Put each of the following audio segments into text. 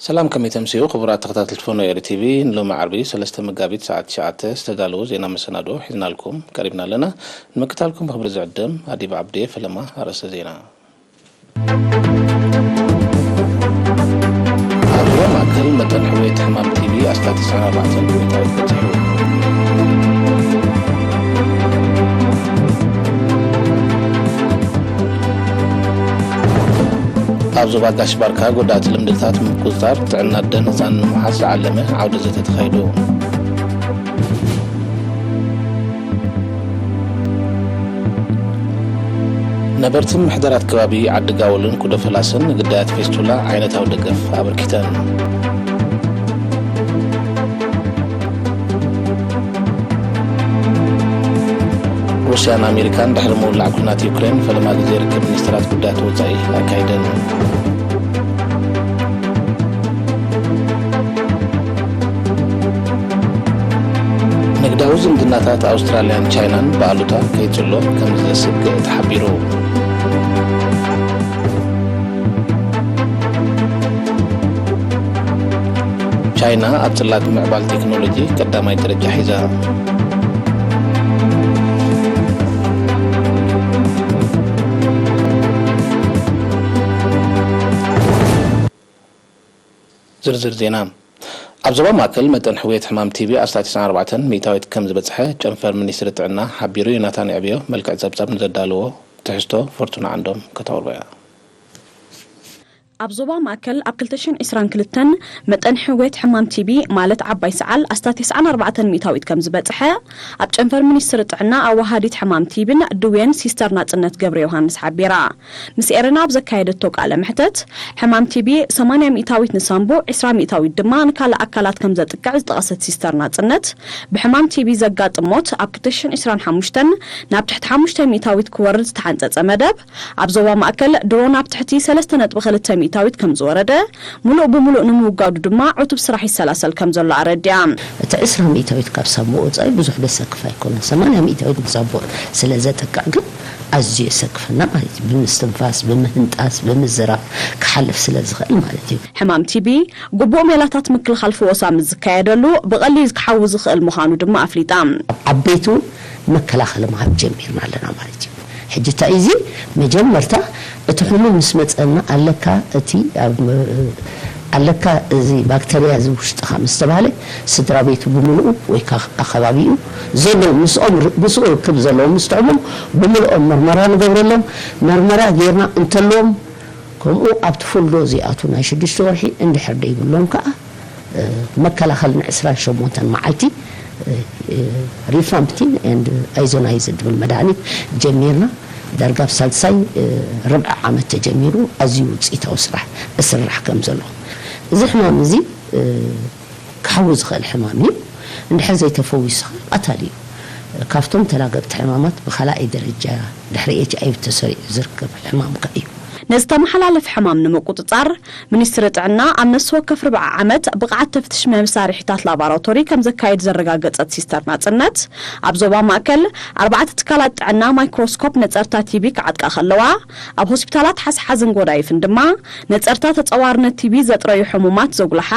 ሰላም፣ ከመይ ተምስዩ ክቡራት ተኸታተልቲ ፎኖ ኤሪ ቲቪ። ንሎሚ ዓርቢ ሰለስተ መጋቢት ሰዓት ትሽዓተ ዝተዳለዉ ዜና መሰናድኦ ሒዝናልኩም ቀሪብና ኣለና። ንምክታልኩም ብኽብሪ ዝዕድም ኣዲብ ዓብዴ። ፈለማ ኣርእስተ ዜና። ኣብ ዞባ ማእከል መጠን ሕውየት ሕማም ቲቢ ኣስታት ተስዓን ኣርባዕተን ሚእታዊት በጺሑ። ኣብ ዞባ ጋሽ ባርካ ጎዳእቲ ልምድታት ምቁጽጻር ጥዕና ኣደን ህጻንን ንምውሓስ ዝዓለመ ዓውደ ዘተ ተኻይዱ። ነበርትን ምሕደራት ከባቢ ዓዲ ጋውልን ኩዶ ፈላስን ንግዳያት ፌስቱላ ዓይነታዊ ደገፍ ኣበርኪተን። ሩስያን ኣሜሪካን ድሕሪ ምውላዕ ኲናት ዩክሬን ፈለማ ግዜ ርክብ ሚኒስትራት ጉዳያት ወጻኢ ኣካይደን። ንግዳዊ ዝምድናታት ኣውስትራልያን ቻይናን ብኣሉታ ከይጽሎ ከም ዘስግእ ተሓቢሩ። ቻይና ኣብ ጽላት ምዕባል ቴክኖሎጂ ቀዳማይ ደረጃ ሒዛ። ዝርዝር ዜና። ኣብ ዞባ ማእከል መጠን ሕውየት ሕማም ቲቢ ኣስታት ተስዓን ኣርባዕተን ሚእታዊት ከም ዝበጽሐ ጨንፈር ሚኒስትሪ ጥዕና ሓቢሩ። ዮናታን የዕብዮ መልክዕ ጸብጻብ ንዘዳለዎ ትሕዝቶ ፎርቱና ዓንዶም ከተቕርቦ እያ። ኣብ ዞባ ማእከል ኣብ ክልተ ሽሕን ዕስራን ክልተን መጠን ሕውየት ሕማም ቲቢ ማለት ዓባይ ሰዓል ኣስታት ተስዓን ኣርባዕተን ሚእታዊት ከም ዝበጽሐ ኣብ ጨንፈር ሚኒስትሪ ጥዕና ኣዋሃዲት ሕማም ቲቢን ድዌን ሲስተር ናጽነት ገብረ ዮሃንስ ሓቢራ። ምስ ኤረና ኣብ ዘካየደቶ ቃለ መሕተት፣ ሕማም ቲቢ ሰማንያ ሚእታዊት ንሳንቡእ፣ ዕስራ ሚእታዊት ድማ ንካልእ ኣካላት ከም ዘጥቅዕ ዝጠቐሰት ሲስተር ናጽነት፣ ብሕማም ቲቢ ዘጋጥም ሞት ኣብ ክልተ ሽሕን ዕስራን ሓሙሽተን ናብ ትሕቲ ሓሙሽተ ሚእታዊት ክወርድ ዝተሓንጸጸ መደብ፣ ኣብ ዞባ ማእከል ድሮ ናብ ትሕቲ ሰለስተ ነጥቢ ክልተ ሚእታዊት ከም ዝወረደ፣ ምሉእ ብምሉእ ንምውጋዱ ድማ ዕቱብ ስራሕ ይሰላሰል ከም ዘሎ ኣረዲኣ። እቲ ዕስራ ሚእታዊት ካብ ሳንቡእ ወጻኢ ብዙሕ ዘሰክፍ ኣይኮነን። ሰማንያ ሚእታዊት ንሳንቡእ ስለ ዘጥቅዕ ግን ኣዝዩ የሰክፈና ማለት እዩ። ብምስትንፋስ፣ ብምህንጣስ፣ ብምዝራፍ ክሓልፍ ስለ ዝኽእል ማለት እዩ። ሕማም ቲቢ ግቡእ ሜላታት ምክልኻል ፍወሳ ምስ ዝካየደሉ ብቐሊል ክሓዊ ዝኽእል ምዃኑ ድማ ኣፍሊጣ። ኣብ ዓበይቲ እውን መከላኸሊ ምሃብ ጀሚርና ኣለና ማለት እዩ። ሕጂ እንታይ እዩ እዚ? መጀመርታ እቲ ሕሙም ምስ መጸና ኣለካ እቲ ኣብ፣ ኣለካ እዚ ባክተርያ እዚ ውሽጥኻ ምስ ተባህለ፣ ስድራ ቤቱ ብምልኡ ወይ ከኣ ኣኸባቢኡ ዘለዉ ምስኦም ር-፣ ምስኡ ርክብ ዘለዎም ምስቲ ሕሙም ብምልኦም መርመራ ንገብረሎም። መርመራ ጌርና እንተለዎም ከምኡ ኣብቲ ፉል ዶዝ ይኣትዉ፣ ናይ ሽዱሽተ ወርሒ እንድሕር ደይብሎም ከኣ መከላኸሊ ንዕስራን ሸሞንተን መዓልቲ፣ እ፣ እ፣ ሪፋምፕቲን ኤንድ ኣይዞናይዝድ ዝብል መድሃኒት ጀሚርና። ዳርጋ ኣብ ሳልሳይ፣ እ፣ ርብዒ ዓመት ተጀሚሩ ኣዝዩ ውፅኢታዊ ስራሕ እስራሕ ከም ዘሎ። እዚ ሕማም እዚ፣ እ፣ ክሓዊ ዝኽእል ሕማም እዩ። እንድሕር ዘይተፈዊሱ ኸዓ ቀታሊ እዩ። ካብቶም ተላገብቲ ሕማማት ብኻልኣይ ደረጃ ድሕሪ ኤች ኣይ ቪ ተሰሪዑ ዝርከብ ሕማም ከ እዩ። ነዚ ተመሓላለፊ ሕማም ንምቁጽጻር፣ ሚኒስትሪ ጥዕና ኣብ ነፍሲ ወከፍ ርብዓ ዓመት ብቕዓት ተፍትሽ መሳርሒታት ላቦራቶሪ ከም ዘካይድ ዘረጋገጸት ሲስተር ናጽነት፣ ኣብ ዞባ ማእከል ኣርባዕተ ትካላት ጥዕና ማይክሮስኮፕ ነጸርታ ቲቢ ክዓጥቃ ከለዋ፣ ኣብ ሆስፒታላት ሓስሓዝን ጎዳይፍን ድማ ነጸርታ ተጸዋርነት ቲቢ ዘጥረዩ ሕሙማት ዘጉልሓ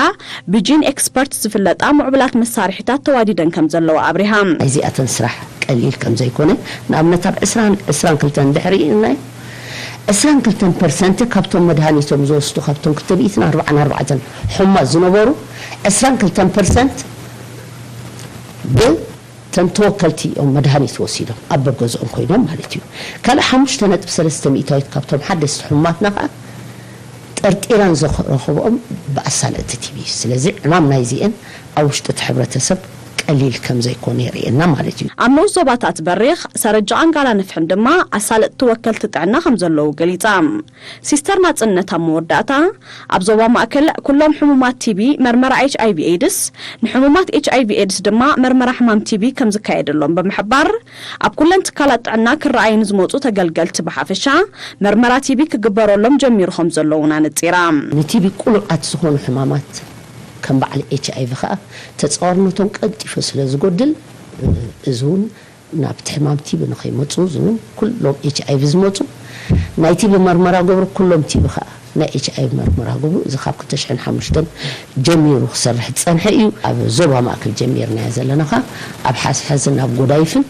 ብጂን ኤክስፐርት ዝፍለጣ ምዕቡላት መሳርሒታት ተዋዲደን ከም ዘለዋ ኣብሪሃ። እዚኣተን ስራሕ ቀሊል ከም ዘይኮነ፣ ንኣብነት ኣብ ዕስራን ዕስራን ክልተን እንድሕር ርኢናዮ፣ ዕስራን ክልተን ፐርሰንት ካብቶም መድሃኒቶም ዝወስዱ፣ ካብቶም ክልተ ሚእትን ኣርባዓን ኣርባዕተን ሕሙማት ዝነበሩ፣ ዕስራን ክልተን ፐርሰንት ብተን ተወከልቲ እዮም መድሃኒት ወሲዶም፣ ኣብ በብገዝኦም ኮይኖም ማለት እዩ። ካልእ ሓሙሽተ ነጥቢ ሰለስተ ሚእታዊት ካብቶም ሓደስቲ ሕሙማትና ከኣ ጠርጢረን ዝረኸብኦም ብኣሳለጥቲ ቲቢ። ስለዚ ዕማም ናይዚኤን ኣብ ውሽጢ እቲ ሕብረተሰብ ቀሊል ከም ዘይኮነ የርእየና ማለት እዩ። ኣብ ንኡስ ዞባታት በሪኽ፣ ሰረጃኣን ጋላ ንፍሕን ድማ ኣሳለጥቲ ወከልቲ ጥዕና ከም ዘለዉ ገሊጻ። ሲስተር ናጽነት ኣብ መወዳእታ፣ ኣብ ዞባ ማእከል ኩሎም ሕሙማት ቲቢ መርመራ ኤች ኣይ ቪ ኤድስ፣ ንሕሙማት ኤች ኣይ ቪ ኤድስ ድማ መርመራ ሕማም ቲቢ ከም ዝካየደሎም ብምሕባር፣ ኣብ ኩለን ትካላት ጥዕና ክረኣዩ ንዝመጹ ተገልገልቲ ብሓፈሻ መርመራ ቲቢ ክግበረሎም ጀሚሩ ከም ዘሎ እውን ኣነጺራ። ንቲቢ ቁሉዓት ዝኾኑ ሕማማት ከም በዓል ኤች ኣይ ቪ ኸኣ ተጻዋርነቶም ቀልጢፉ ስለ ዝጎድል፣ እዚ እውን ናብቲ ሕማም ቲቢ ንኸይመጹ ዝብል ኩሎም ኤች ኣይ ቪ ዝመጹ ናይ ቲቢ መርመራ ገብሩ፣ ኩሎም ቲቢ ኸኣ ናይ ኤች ኣይ ቪ መርመራ ግቡ፣ እዚ ካብ ክልተ ሽሕን ሓሙሽተን ጀሚሩ ክሰርሕ ዝጸንሐ እዩ። ኣብ ዞባ ማእከል ጀሚርናዮ ዘለና ኸኣ ኣብ ሓዝሓዝን ኣብ ጎዳይፍን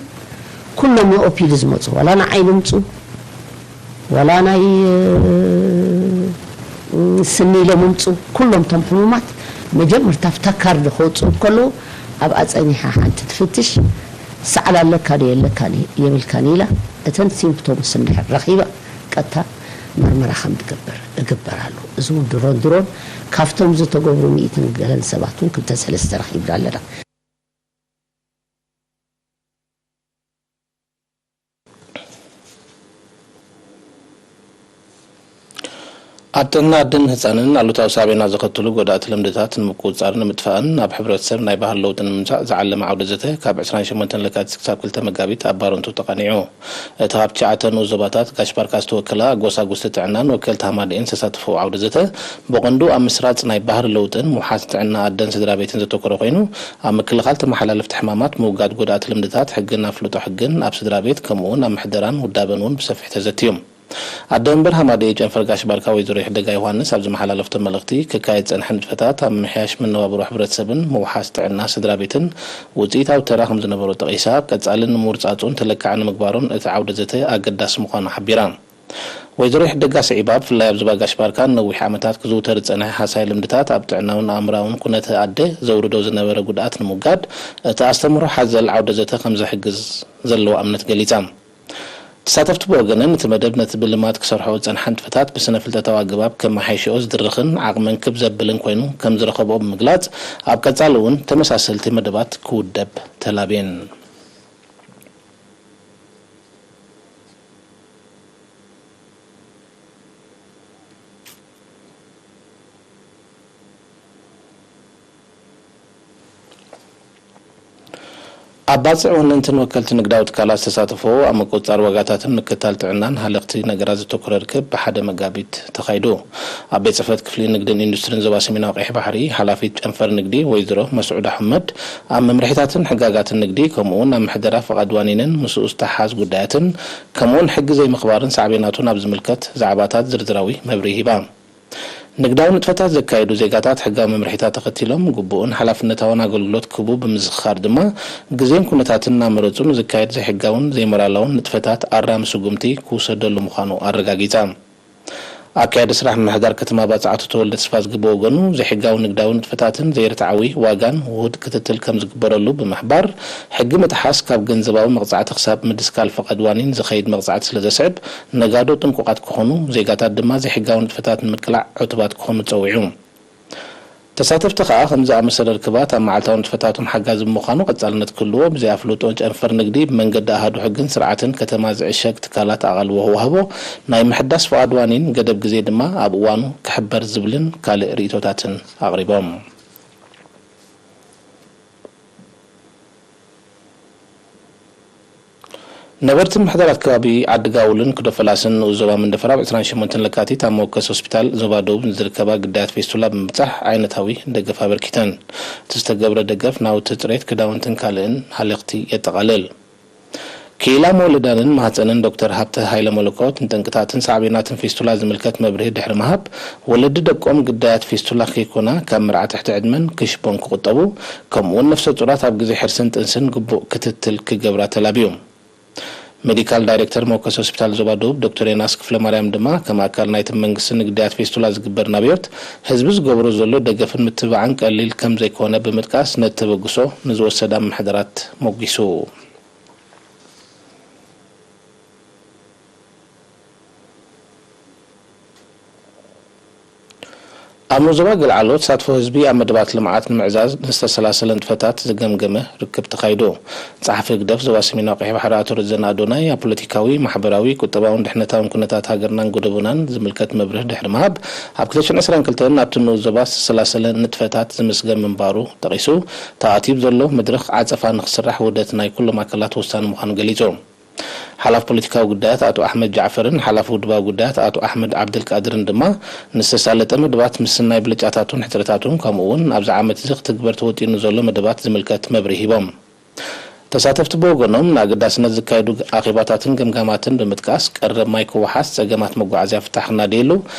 ኩሎም ንኦፒድ ዝመጹ፣ ዋላ ንዓይኒ ምጹ፣ ዋላ ናይ፣ እ፣ ስኒ ኢሎም ምጹ፣ ኩሎም እቶም ሕሙማት መጀመርታ ኣብታ ካርድ ክወጹ እንከለዉ ኣብኣ ጸኒሓ ሓንቲ ትፍትሽ፣ ሰዓል ኣለካ ዶ የለካን የብልካን ኢላ፣ እተን ሲምፕቶምስ እንድሕር ረኺባ ቀጥታ መርመራ ከም ትገብር እግበር ኣሎ። እዚ እውን ድሮን ድሮን ካብቶም ዝተገብሩ ሚእትን ገለን ሰባት እውን ክልተ ሰለስተ ረኺብና ኣለና። ኣብ ጥዕና ኣደን ህጻንን ኣሉታዊ ሳዕቤናት ዘኸትሉ ጎዳእቲ ልምድታት ንምቁጽጻርን ንምጥፋእን ኣብ ሕብረተሰብ ናይ ባህሊ ለውጢ ንምምጻእ ዝዓለመ ዓውደ ዘተ ካብ ዕስራን ሸሞንተን ለካቲት ክሳብ ክልተ መጋቢት ኣብ ባረንቱ ተቓኒዑ። እቲ ካብ ትሽዓተ ንኡስ ዞባታት ጋሽ ባርካ ዝተወከላ ኣጎሳጉስቲ ጥዕናን ወከልቲ ሃማደኤን ዝተሳተፍዎ ዓውደ ዘተ ብቐንዱ ኣብ ምስራጽ ናይ ባህሊ ለውጥን ምውሓስ ጥዕና ኣደን ስድራ ቤትን ዘተኮረ ኮይኑ፣ ኣብ ምክልኻል ተመሓላለፍቲ ሕማማት፣ ምውጋድ ጎዳእቲ ልምድታት፣ ሕግን ኣፍልጦ ሕግን ኣብ ስድራ ቤት፣ ከምኡ እውን ኣብ ምሕደራን ውዳበን እውን ብሰፊሑ ተዘትዩ። ኣደ መንበር ሃማደኤ ጨንፈር ጋሽ ባርካ ወይዘሮ ይሕደጋ ዮሃንስ ኣብ ዝመሓላለፍቶ መልእኽቲ፣ ክካየድ ዝጸንሐ ንጥፈታት ኣብ ምምሕያሽ መነባብሮ ሕብረተሰብን ምውሓስ ጥዕና ስድራ ቤትን ውጽኢታዊ ተራ ከም ዝነበሮ ጠቒሳ፣ ኣብ ቀጻሊ ንምውርጻጹን ተለካዒ ንምግባሩን እቲ ዓውደ ዘተ ኣገዳሲ ምዃኑ ሓቢራ። ወይዘሮ ይሕደጋ ስዒባ፣ ብፍላይ ኣብ ዞባ ጋሽ ባርካ ንነዊሕ ዓመታት ክዝውተር ዝጸንሐ ሃሳይ ልምድታት ኣብ ጥዕናውን ኣእምራውን ኩነተ ኣደ ዘውርዶ ዝነበረ ጉድኣት ንምውጋድ እቲ ኣስተምህሮ ሓዘል ዓውደ ዘተ ከም ዘሕግዝ ዘለዋ እምነት ገሊጻ። ተሳተፍቲ ብወገነን፣ እቲ መደብ ነቲ ብልማድ ክሰርሖ ዝጸንሓ ንጥፈታት ብስነ ፍልጠታዊ ኣገባብ ከመሓይሽኦ ዝድርኽን ዓቕመን ክብ ዘብልን ኮይኑ ከም ዝረኸብኦ ብምግላጽ፣ ኣብ ቀጻሊ እውን ተመሳሰልቲ መደባት ክውደብ ተላብየን። ኣብ ባጽዕ ወነንትን ወከልቲ ንግዳዊ ትካላት ዝተሳተፍዎ ኣብ ምቁጽጻር ዋጋታትን ምክትታል ጥዕናን ሃለኽቲ ነገራት ዘተኮረ ርክብ ብሓደ መጋቢት ተኻይዱ። ኣብ ቤት ጽሕፈት ክፍሊ ንግድን ኢንዱስትሪን ዞባ ሰሜናዊ ቀይሕ ባሕሪ ሓላፊት ጨንፈር ንግዲ ወይዘሮ መስዑድ ኣሕመድ ኣብ መምርሒታትን ሕጋጋትን ንግዲ ከምኡ እውን ኣብ ምሕደራ ፍቓድ ዋኒንን ምስኡ ዝተሓሓዝ ጉዳያትን ከምኡ እውን ሕጊ ዘይምኽባርን ሳዕቤናቱን ኣብ ዝምልከት ዛዕባታት ዝርዝራዊ መብርሂ ሂባ። ንግዳዊ ንጥፈታት ዘካየዱ ዜጋታት ሕጋዊ መምርሒታት ተኸቲሎም ግቡእን ሓላፍነታውን ኣገልግሎት ክህቡ ብምዝኽኻር ድማ፣ ግዜን ኩነታትን እናመረጹ ንዝካየድ ዘይሕጋውን ዘይሞራላውን ንጥፈታት ኣራሚ ስጉምቲ ክውሰደሉ ምዃኑ ኣረጋጊጻ። ኣካያዲ ስራሕ ምምሕዳር ከተማ ባጽዕ ኣቶ ተወልደ ተስፋዝጊ ብወገኑ፣ ዘይሕጋዊ ንግዳዊ ንጥፈታትን ዘይርትዓዊ ዋጋን ውሁድ ክትትል ከም ዝግበረሉ ብምሕባር፣ ሕጊ ምጥሓስ ካብ ገንዘባዊ መቕጻዕቲ ክሳብ ምድስካል ፍቓድ ዋኒን ዝኸይድ መቕጻዕቲ ስለ ዘስዕብ፣ ነጋዶ ጥንቁቓት ክኾኑ፣ ዜጋታት ድማ ዘይሕጋዊ ንጥፈታት ንምቅላዕ ዕቱባት ክኾኑ ጸዊዑ። ተሳተፍቲ ከኣ፣ ከምዚ ዝኣመሰለ ርክባት ኣብ መዓልታዊ ንጥፈታቶም ሓጋዚ ብምዃኑ ቀጻልነት ክህልዎ፣ ብዘይ ኣፍልጦ ጨንፈር ንግዲ ብመንገዲ ኣሃዱ ሕግን ስርዓትን ከተማ ዝዕሸግ ትካላት ኣቓልቦ ክወሃቦ፣ ናይ ምሕዳስ ፍቓድ ዋኒን ገደብ ግዜ ድማ ኣብ እዋኑ ክሕበር ዝብልን ካልእ ርእይቶታትን ኣቕሪቦም። ነበርቲ ምሕደራት ከባቢ ዓዲ ጋውልን ክዶ ፈላስን ንኡስ ዞባ መንደፈራ ኣብ ዕስራን ሸሞንተን ለካቲት ኣብ መወከሲ ሆስፒታል ዞባ ደቡብ ንዝርከባ ግዳያት ፌስቱላ ብምብጻሕ ዓይነታዊ ደገፍ ኣበርኪተን። እቲ ዝተገብረ ደገፍ ናውቲ ጽሬት፣ ክዳውንትን ካልእን ሃለኽቲ የጠቓልል። ክኢላ መወለዳንን ማህጸንን ዶክተር ሃብተ ሃይለ መለኮት፣ ንጠንቅታትን ሳዕቤናትን ፌስቱላ ዝምልከት መብርሂ ድሕሪ ምሃብ፣ ወለዲ ደቆም ግዳያት ፌስቱላ ከይኮና ካብ መርዓ ትሕቲ ዕድመን ክሽቦን ክቑጠቡ፣ ከምኡ'ውን ነፍሰ ጡራት ኣብ ግዜ ሕርስን ጥንስን ግቡእ ክትትል ክገብራ ተላብዩ። ሜዲካል ዳይሬክተር መወከሲ ሆስፒታል ዞባ ደቡብ ዶክተር ዮናስ ክፍለማርያም ድማ፣ ከም ኣካል ናይቲ መንግስቲ ንግዳያት ፌስቱላ ዝግበር ናብዮት፣ ህዝቢ ዝገብሮ ዘሎ ደገፍን ምትብባዕን ቀሊል ከም ዘይኮነ ብምጥቃስ፣ ነቲ ተበግሶ ንዝወሰዳ ምምሕዳራት ሞጒሱ። ኣብ ዞባ ገልዓሎ፣ ተሳትፎ ህዝቢ ኣብ መደባት ልምዓት ንምዕዛዝ ንዝተሰላሰለ ንጥፈታት ዝገምገመ ርክብ ተኻይዱ። ጸሓፊ ህግደፍ ዞባ ሰሜናዊ ቀይሕ ባሕሪ ኣቶ ረዘነ ኣዶናይ፣ ኣብ ፖለቲካዊ፣ ማሕበራዊ፣ ቁጠባውን ድሕነታውን ኩነታት ሃገርናን ጎደቦናን ዝምልከት መብርሂ ድሕሪ ምሃብ፣ ኣብ ክልተ ሽሕን ዕስራን ክልተን ኣብቲ ንኡስ ዞባ ዝተሰላሰለ ንጥፈታት ዝምስገን ምንባሩ ጠቒሱ፣ ተኣትዩ ዘሎ መድረኽ ዓጸፋ ንኽስራሕ ውህደት ናይ ኩሎም ኣካላት ወሳኒ ምዃኑ ገሊጹ። ሓላፊ ፖለቲካዊ ጉዳያት ኣቶ ኣሕመድ ጃዕፈርን ሓላፊ ውድባዊ ጉዳያት ኣቶ ኣሕመድ ዓብደልቃድርን ድማ፣ ንዝተሳለጠ መደባት ምስናይ ብልጫታቱን ሕጽረታቱን፣ ከምኡ እውን ኣብዚ ዓመት እዚ ክትግበር ተወጢኑ ዘሎ መደባት ዝምልከት መብርሂ ሂቦም። ተሳተፍቲ ብወገኖም፣ ንኣገዳስነት ዝካየዱ ኣኼባታትን ገምጋማትን ብምጥቃስ፣ ቀረብ ማይ ክወሓስ፣ ጸገማት መጓዓዝያ ፍታሕ ክናደየሉ፣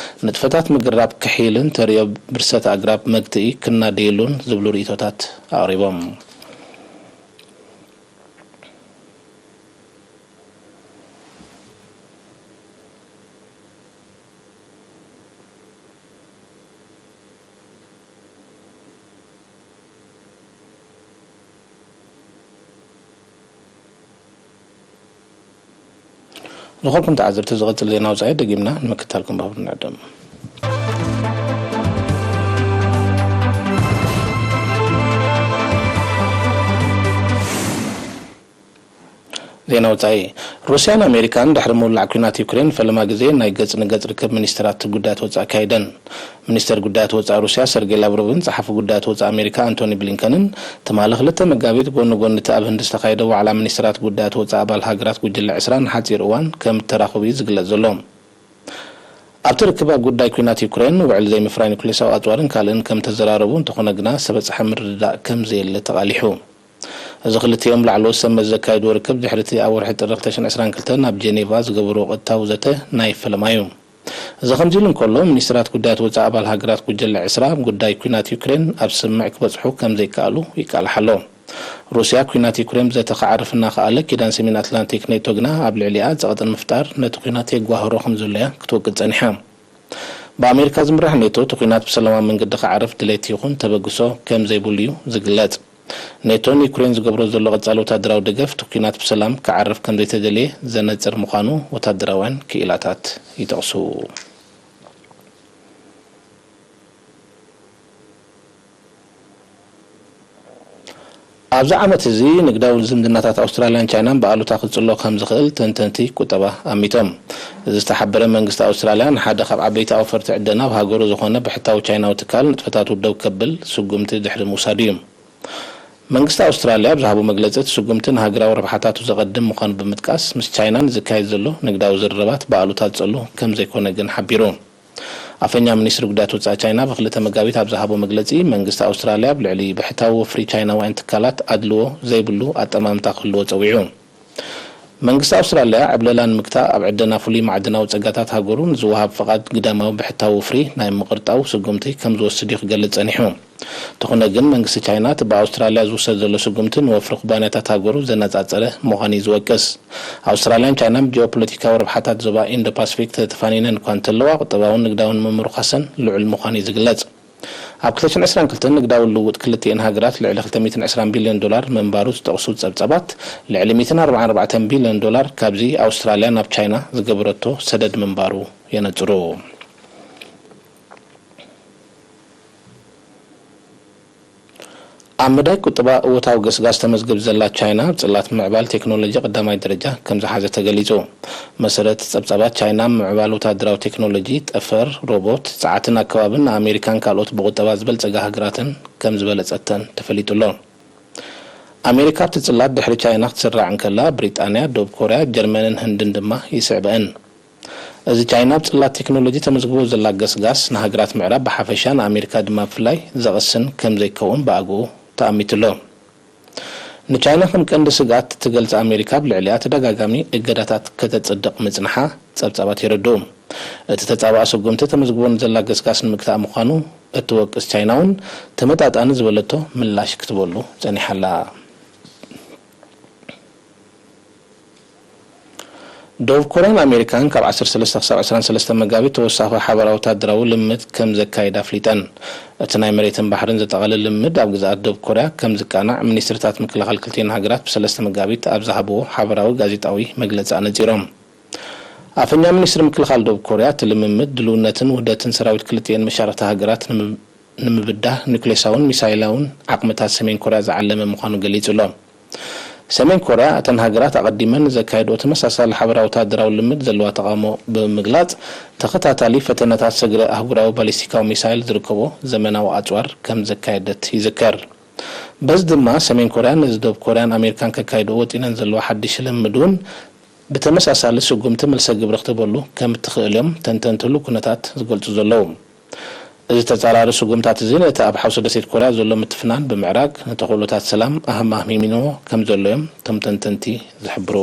ንጥፈታት ምግራብ ክሕይልን ተርእዮ ብርሰት ኣግራብ መግትኢ ክናደየሉን ዝብሉ ርእይቶታት ኣቕሪቦም። ዝኾንኩም ተዓዘብቲ፣ ዝቕጽል ዜና ወጻኢ ደጊምና ንምክትታልኩም ብኽብሪ ንዕድም። ዜና ወጻኢ። ሩስያን ኣሜሪካን ድሕሪ ምውላዕ ኲናት ዩክሬን ፈለማ ግዜ ናይ ገጽ ንገጽ ርክብ ሚኒስትራት ጉዳያት ወጻኢ ኣካይደን። ሚኒስተር ጉዳያት ወጻኢ ሩስያ ሰርጌይ ላቭሮቭን ጸሓፊ ጉዳያት ወጻኢ ኣሜሪካ ኣንቶኒ ብሊንከንን ትማሊ ክልተ መጋቢት ጎኒ ጎኒ እቲ ኣብ ህንዲ ዝተኻየደ ዋዕላ ሚኒስትራት ጉዳያት ወጻኢ ኣባል ሃገራት ጉጅለ ዕስራ ንሓጺር እዋን ከም እተራኸቡ እዩ ዝግለጽ ዘሎ። ኣብቲ ርክብ ኣብ ጉዳይ ኲናት ዩክሬን፣ ውዕል ዘይምፍራይ ኑክሌሳዊ ኣጽዋርን ካልእን ከም ተዘራረቡ፣ እንተኾነ ግና ዝተበጽሐ ምርድዳእ ከም ዘየለ ተቓሊሑ። እዚ ክልቲኦም ላዕለዎት ሰብ መዚ ዘካየድዎ ርክብ ድሕሪ እቲ ኣብ ወርሒ ጥሪ ክልተ ሽሕን ዕስራን ክልተን ኣብ ጄኔቫ ዝገበርዎ ቀጥታዊ ዘተ ናይ ፈለማ እዩ። እዚ ከምዚ ኢሉ እንከሎ፣ ሚኒስትራት ጉዳያት ወጻኢ ኣባል ሃገራት ጉጅለ ዕስራ ኣብ ጉዳይ ኲናት ዩክሬን ኣብ ስምምዕ ክበጽሑ ከም ዘይከኣሉ ይቃላሕ ኣሎ። ሩስያ ኲናት ዩክሬን ብዘተ ክዓርፍ እናኸኣለ፣ ኪዳን ሰሜን ኣትላንቲክ ኔቶ ግና ኣብ ልዕሊኣ ጸቕጢ ንምፍጣር ነቲ ኲናት የጓህሮ ከም ዘሎ እያ ክትወቅስ ጸኒሓ። ብኣሜሪካ ዝምራሕ ኔቶ፣ እቲ ኲናት ብሰላማዊ መንገዲ ክዓርፍ ድሌት ይኹን ተበግሶ ከም ዘይብሉ እዩ ዝግለጽ። ኔቶ ንዩክሬን ዝገብሮ ዘሎ ቀጻሊ ወታደራዊ ደገፍ፣ እቲ ኲናት ብሰላም ክዓርፍ ከም ዘይተደልየ ዘነጽር ምዃኑ ወታደራውያን ክኢላታት ይጠቕሱ። ኣብዚ ዓመት እዚ፣ ንግዳዊ ዝምድናታት ኣውስትራልያን ቻይናን ብኣሉታ ክጽሎ ከም ዝኽእል ተንተንቲ ቁጠባ ኣሚቶም። እዚ ዝተሓበረ፣ መንግስቲ ኣውስትራልያ ንሓደ ካብ ዓበይቲ ኣውፈርቲ ዕደና ኣብ ሃገሩ ዝኾነ ብሕታዊ ቻይናዊ ትካል ንጥፈታቱ ደው ከብል ስጉምቲ ድሕሪ ምውሳዱ እዩ። መንግስቲ ኣውስትራልያ ኣብ ዝሃቦ መግለጺ፣ እቲ ስጉምቲ ንሃገራዊ ረብሓታቱ ዘቐድም ምዃኑ ብምጥቃስ፣ ምስ ቻይና ንዝካየድ ዘሎ ንግዳዊ ዝርርባት ብኣሉታ ዝጸሉ ከም ዘይኮነ ግን ሓቢሩ። ኣፈኛ ሚኒስትሪ ጉዳያት ወጻኢ ቻይና ብክልተ መጋቢት ኣብ ዝሃቦ መግለጺ፣ መንግስቲ ኣውስትራልያ ኣብ ልዕሊ ብሕታዊ ወፍሪ ቻይናውያን ትካላት ኣድልዎ ዘይብሉ ኣጠማምታ ክህልዎ ጸዊዑ። መንግስቲ ኣውስትራልያ ዕብለላ ንምግታእ፣ ኣብ ዕደና ፍሉይ ማዕድናዊ ጸጋታት ሃገሩ ንዝወሃብ ፍቓድ ግዳማዊ ብሕታዊ ወፍሪ ናይ ምቕርጣው ስጉምቲ ከም ዝወስድ እዩ ክገልጽ ጸኒሑ። እንተኾነ ግን፣ መንግስቲ ቻይና እቲ ብኣውስትራልያ ዝውሰድ ዘሎ ስጉምቲ ንወፍሪ ኩባንያታት ሃገሩ ዘነጻጸረ ምዃኑ እዩ ዝወቅስ። ኣውስትራልያን ቻይናን ብጂኦፖለቲካዊ ረብሓታት ዞባ ኢንዶ ፓስፊክ ተተፋኒነን እኳ እንተለዋ፣ ቁጠባውን ንግዳውን ምምርኳሰን ልዑል ምዃኑ እዩ ዝግለጽ። ኣብ ክልተ ሽሕን ዕስራን ክልተን ንግዳዊ ልውውጥ ክልቲኤን ሃገራት ልዕሊ ክልተ ሚእትን ዕስራን ቢልዮን ዶላር ምንባሩ ዝጠቕሱ ጸብጻባት፣ ልዕሊ ሚእትን ኣርባዓን ኣርባዕተን ቢልዮን ዶላር ካብዚ ኣውስትራልያ ናብ ቻይና ዝገበረቶ ሰደድ ምንባሩ የነጽሩ። ኣብ መዳይ ቁጠባ እወታዊ ገስጋስ ተመዝግብ ዘላ ቻይና፣ ኣብ ጽላት ምዕባል ቴክኖሎጂ ቀዳማይ ደረጃ ከም ዝሓዘ ተገሊጹ። መሰረት ጸብጻባት ቻይና፣ ምዕባል ወታደራዊ ቴክኖሎጂ፣ ጠፈር፣ ሮቦት፣ ጸዓትን ኣከባብን ንኣሜሪካን ካልኦት ብቁጠባ ዝበልጸጋ ሃገራትን ከም ዝበለጸተን ተፈሊጡ ኣሎ። ኣሜሪካ ኣብቲ ጽላት ድሕሪ ቻይና ክትስራዕ እንከላ፣ ብሪጣንያ፣ ደቡብ ኮርያ፣ ጀርመንን ህንድን ድማ ይስዕበአን። እዚ ቻይና ኣብ ጽላት ቴክኖሎጂ ተመዝግቦ ዘላ ገስጋስ፣ ንሃገራት ምዕራብ ብሓፈሻ፣ ንኣሜሪካ ድማ ብፍላይ ዘቕስን ከም ዘይከውን ብኣግኡ ተኣሚቱ ኣሎ። ንቻይና ከም ቀንዲ ስግኣት እትገልጽ ኣሜሪካ፣ ኣብ ልዕሊኣ ተደጋጋሚ እገዳታት ከተጽድቕ ምጽንሓ ጸብጻባት የረድኡ። እቲ ተጻባኣ ስጉምቲ ተመዝግቦ ንዘላ ገስጋስ ንምግታእ ምዃኑ እትወቅስ ቻይና እውን፣ ተመጣጣኒ ዝበለቶ ምላሽ ክትበሉ ጸኒሓ ኣላ። ደቡብ ኮርያን ኣሜሪካን ካብ ዓሰርተ ሰለስተ ክሳብ ዕስራን ሰለስተን መጋቢት ተወሳኺ ሓባራዊ ወታደራዊ ልምምድ ከም ዘካይዳ ኣፍሊጠን። እቲ ናይ መሬትን ባሕርን ዘጠቓልል ልምምድ ኣብ ግዝኣት ደቡብ ኮርያ ከም ዝቃናዕ ሚኒስትርታት ምክልኻል ክልቲኤን ሃገራት ብሰለስተ መጋቢት ኣብ ዝሃብዎ ሓባራዊ ጋዜጣዊ መግለጺ ኣነጺሮም። ኣፈኛ ሚኒስትሪ ምክልኻል ደቡብ ኮርያ፣ እቲ ልምምድ ድልውነትን ውህደትን ሰራዊት ክልቲኤን መሻርኽቲ ሃገራት ንምብ-፣ ንምብዳህ ኑክሌሳውን ሚሳይላውን ዓቕምታት ሰሜን ኮርያ ዝዓለመ ምዃኑ ገሊጹ ኣሎ። ሰሜን ኮርያ፣ እተን ሃገራት ኣቐዲመን ንዘካየድኦ ተመሳሳሊ ሓበራዊ ወታደራዊ ልምምድ ዘለዋ ተቓውሞ ብምግላጽ፣ ተኸታታሊ ፈተነታት ሰግረ ኣህጉራዊ ባሊስቲካዊ ሚሳይል ዝርከቦ ዘመናዊ ኣጽዋር ከም ዘካየደት ይዝከር። በዚ ድማ፣ ሰሜን ኮርያ ነዚ ደቡብ ኮርያን ኣሜሪካን ከካይድኦ ወጢነን ዘለዋ ሓድሽ ልምምድ እውን ብተመሳሳሊ ስጉምቲ መልሰ ግብሪ ክትህበሉ ከም እትኽእል እዮም ተንተንቲ ህሉው ኩነታት ዝገልጹ ዘለዉ። እዚ ተጻራሪ ስጉምታት እዚ ነቲ ኣብ ሓውሲ ደሴት ኮርያ ዘሎ ምትፍናን ብምዕራግ፣ ንተኽእሎታት ሰላም ኣህማህሚምዎ ከም ዘሎ እዮም እቶም ተንተንቲ ዝሕብሩ።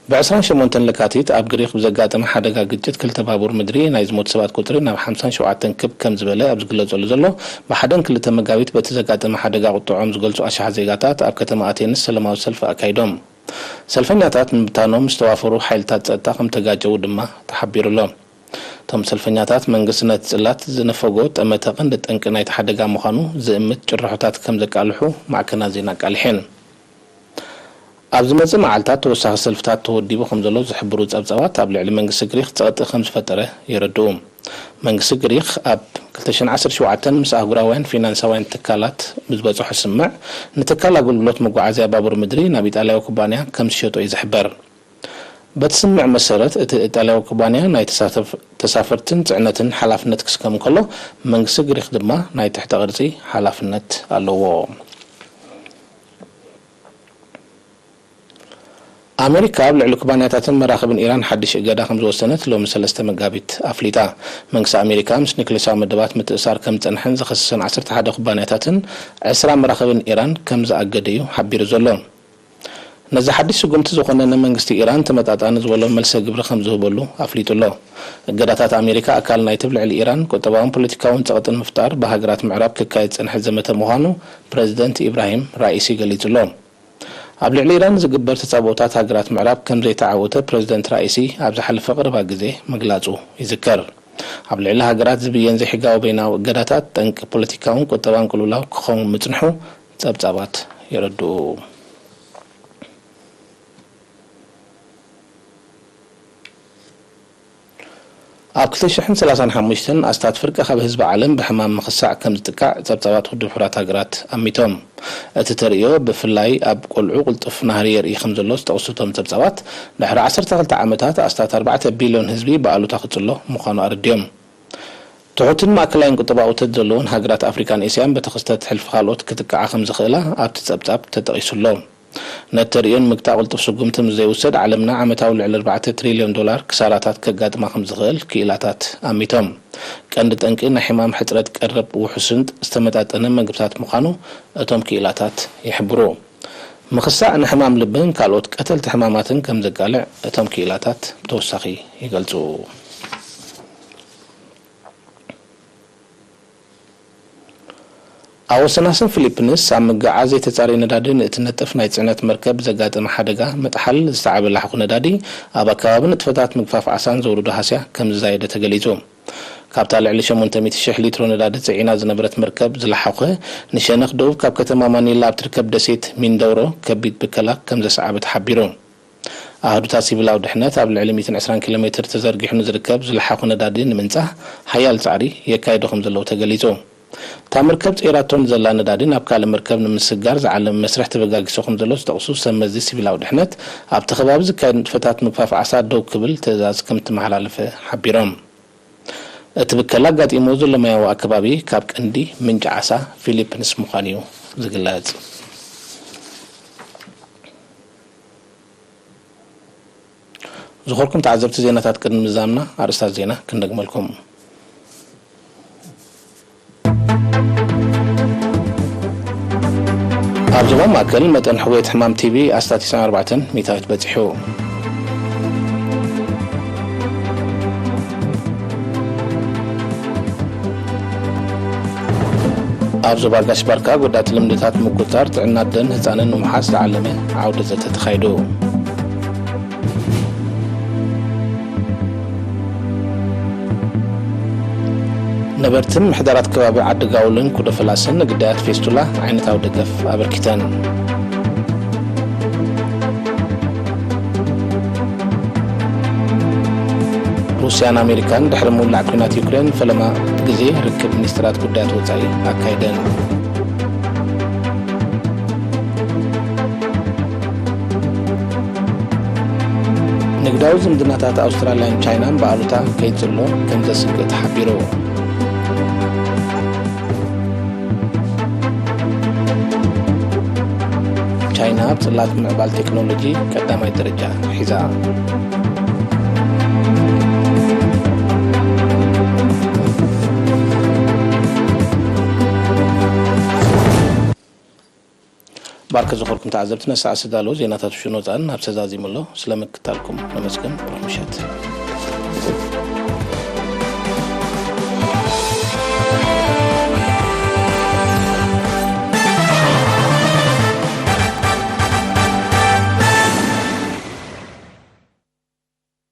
ብ ዕስራን ሸሞንተን ለካቲት ኣብ ግሪኽ ብዘጋጠመ ሓደጋ ግጭት ክልተ ባቡር ምድሪ ናይ ዝሞቱ ሰባት ቁጽሪ ናብ ሓምሳን ሸውዓተን ክብ ከም ዝበለ ኣብ ዝግለጸሉ ዘሎ፣ ብሓደን ክልተ መጋቢት በቲ ዘጋጠመ ሓደጋ ቁጥዖም ዝገልጹ ኣሽሓት ዜጋታት ኣብ ከተማ ኣቴንስ ሰላማዊ ሰልፊ ኣካይዶም። ሰልፈኛታት ምብታኖም ዝተዋፈሩ ሓይልታት ጸጥታ ከም ተጋጨዉ ድማ ተሓቢሩ ኣሎ። እቶም ሰልፈኛታት መንግስቲ ነቲ ጽላት ዝነፈጎ ጠመተ ቀንዲ ጠንቂ ናይቲ ሓደጋ ምዃኑ ዝእምት ጭርሖታት ከም ዘቃልሑ ማዕከናት ዜና ኣቃሊሐን። ኣብ ዝመጽእ መዓልታት ተወሳኺ ሰልፍታት ተወዲቡ ከም ዘሎ ዝሕብሩ ጸብጻባት ኣብ ልዕሊ መንግስቲ ግሪኽ ጸቕጢ ከም ዝፈጠረ የረድኡ። መንግስቲ ግሪኽ ኣብ ክልተ ሽሕን ዓሰርተ ሸውዓተን ምስ ኣህጉራውያን ፊናንሳውያን ትካላት ብዝበጽሖ ስምምዕ፣ ንትካል ኣገልግሎት መጓዓዝያ ባቡር ምድሪ ናብ ኢጣልያዊ ኩባንያ ከም ዝሸጦ እዩ ዝሕበር። በቲ ስምምዕ መሰረት፣ እቲ ኢጣልያዊ ኩባንያ ናይ ተሳተፍ-፣ ተሳፈርትን ጽዕነትን ሓላፍነት ክስከም እንከሎ፣ መንግስቲ ግሪኽ ድማ ናይ ትሕተ ቅርጺ ሓላፍነት ኣለዎ። ኣሜሪካ ኣብ ልዕሊ ኩባንያታትን መራኽብን ኢራን ሓድሽ እገዳ ከም ዝወሰነት ሎሚ ሰለስተ መጋቢት ኣፍሊጣ። መንግስቲ ኣሜሪካ ምስ ኒክሌሳዊ መደባት ምትእሳር ከም ዝጸንሐን ዝኸሰሰን ዓሰርተ ሓደ ኩባንያታትን ዕስራ መራኽብን ኢራን ከም ዝኣገደ እዩ ሓቢሩ ዘሎ። ነዚ ሓድሽ ስጉምቲ ዝኾነነ መንግስቲ ኢራን ተመጣጣኒ ዝበሎ መልሰ ግብሪ ከም ዝህበሉ ኣፍሊጡ ኣሎ። እገዳታት ኣሜሪካ ኣካል ናይቲ ብልዕሊ ኢራን ቁጠባውን ፖለቲካውን ጸቕጥን ምፍጣር ብሃገራት ምዕራብ ክካየድ ዝጸንሐ ዘመተ ምዃኑ ፕረዚደንት ኢብራሂም ራኢሲ ገሊጹ ኣሎ። ኣብ ልዕሊ ኢራን ዝግበር ተጻብኦታት ሃገራት ምዕራብ ከም ዘይተዓወተ ፕረዚደንት ራኢሲ ኣብ ዝሓለፈ ቀረባ ግዜ ምግላጹ ይዝከር። ኣብ ልዕሊ ሃገራት ዝብየን ዘይሕጋዊ በይናዊ እገዳታት ጠንቂ ፖለቲካውን ቁጠባን ቅልውላው ክኸውን ምጽንሑ ጸብጻባት የረድኡ። ኣብ ክልተ ሽሕን ሰላሳን ሓሙሽተን ኣስታት ፍርቂ ካብ ህዝቢ ዓለም ብሕማም ምኽሳዕ ከም ዝጥቃዕ ጸብጻባት ውድብ ሕቡራት ሃገራት ኣሚቶም። እቲ ተርእዮ ብፍላይ ኣብ ቆልዑ ቅልጡፍ ናህሪ የርኢ ከም ዘሎ ዝጠቕሱ እቶም ጸብጻባት፣ ድሕሪ ዓሰርተ ክልተ ዓመታት ኣስታት ኣርባዕተ ቢልዮን ህዝቢ ብኣሉታ ክጽሎ ምዃኑ ኣረድዮም። ትሑትን ማእከላይን ቁጠባዊ እቶት ዘለወን ሃገራት ኣፍሪካን ኤስያን በቲ ክስተት ሕልፊ ካልኦት ክጥቅዓ ከም ዝኽእላ ኣብቲ ጸብጻብ ተጠቒሱ ኣሎ። ነቲ ተርእዮ ንምግታእ ቅልጡፍ ስጉምቲ ምስ ዘይውሰድ፣ ዓለምና ዓመታዊ ልዕሊ ኣርባዕተ ትሪልዮን ዶላር ክሳራታት ከጋጥማ ከም ዝኽእል ክኢላታት ኣሚቶም። ቀንዲ ጠንቂ ናይ ሕማም ሕጽረት ቀረብ ውሑስን ዝተመጣጠነ መግብታት ምዃኑ እቶም ክኢላታት ይሕብሩ። ምኽሳእ ንሕማም ልብን ካልኦት ቀተልቲ ሕማማትን ከም ዘቃልዕ እቶም ክኢላታት ብተወሳኺ ይገልጹ። ኣብ ወሰናስን ፊሊፕንስ ኣብ ምግዓዝ ዘይተጻረየ ነዳዲ ንእትነጥፍ ናይ ጽዕነት መርከብ ዘጋጠመ ሓደጋ ምጥሓል ዝተዓበ ላሕኹ ነዳዲ ኣብ ኣከባቢ ንጥፈታት ምግፋፍ ዓሳን ዘውርዶ ሃስያ ከም ዝዛየደ ተገሊጹ። ካብታ ልዕሊ ሸሞንተ ሚእቲ ሽሕ ሊትሮ ነዳዲ ጽዒና ዝነበረት መርከብ ዝለሓኹ፣ ንሸነኽ ደቡብ ካብ ከተማ ማኒላ ኣብ ትርከብ ደሴት ሚንደውሮ ከቢድ ብከላ ከም ዘስዓበ ተሓቢሩ። ኣሃዱታት ሲቪላዊ ድሕነት ኣብ ልዕሊ ሚእትን ዕስራን ኪሎ ሜትር ተዘርጊሑ ንዝርከብ ዝለሓኹ ነዳዲ ንምንጻህ ሓያል ጻዕሪ የካይዱ ከም ዘለዉ ተገሊጹ። እታ መርከብ ጸይራቶ ንዘላ ነዳዲ ናብ ካልእ መርከብ ንምስግጋር ዝዓለመ መስርሕ ተበጋጊሱ ከም ዘሎ ዝጠቕሱ ሰብ መዚ ሲቪላዊ ድሕነት፣ ኣብቲ ከባቢ ዝካየድ ንጥፈታት ምግፋፍ ዓሳ ደው ክብል ትእዛዝ ከም እተመሓላለፈ ሓቢሮም። እቲ ብከላ ኣጋጢምዎ ዘሎ ማያዊ ኣከባቢ ካብ ቀንዲ ምንጪ ዓሳ ፊሊፕንስ ምዃኑ እዩ ዝግለጽ። ዝኾርኩም ተዓዘብቲ ዜናታት፣ ቅድሚ ምዛምና ኣርእስታት ዜና ክንደግመልኩም። ኣብ ዞባ ማእከል መጠን ሕውየት ሕማም ቲቢ ኣስታት ዕስራን ኣርባዕተን ሚእታዊት በጺሑ። ኣብ ዞባ ጋሽ ባርካ ጎዳእቲ ልምድታት ምቁጽጻር ጥዕና ኣደን ህጻንን ንምውሓስ ዝዓለመ ዓውደ ዘተ ተኻይዱ። ነበርትን ምሕዳራት ከባቢ ዓዲ ጋውልን ኩዶ ፈላስን ንግዳያት ፌስቱላ ዓይነታዊ ደገፍ ኣበርኪተን። ሩስያን ኣሜሪካን ድሕሪ ምውላዕ ኲናት ዩክሬን ፈለማ ግዜ ርክብ ሚኒስትራት ጉዳያት ወጻኢ ኣካይደን። ንግዳዊ ዝምድናታት ኣውስትራልያን ቻይናን ብኣሉታ ከይጽሎ ከም ዘስግእ ተሓቢሩ። ቻይና ኣብ ጽላት ምዕባል ቴክኖሎጂ ቀዳማይ ደረጃ ሒዛ። ባርከ ዝኾርኩም ተዓዘብቲ፣ ነሰዓ ዝተዳለዉ ዜናታት ውሽን ወፃእን ኣብ ተዛዚሙ ኣሎ። ስለምክታልኩም ነመስግን። ብሩኽ ምሸት።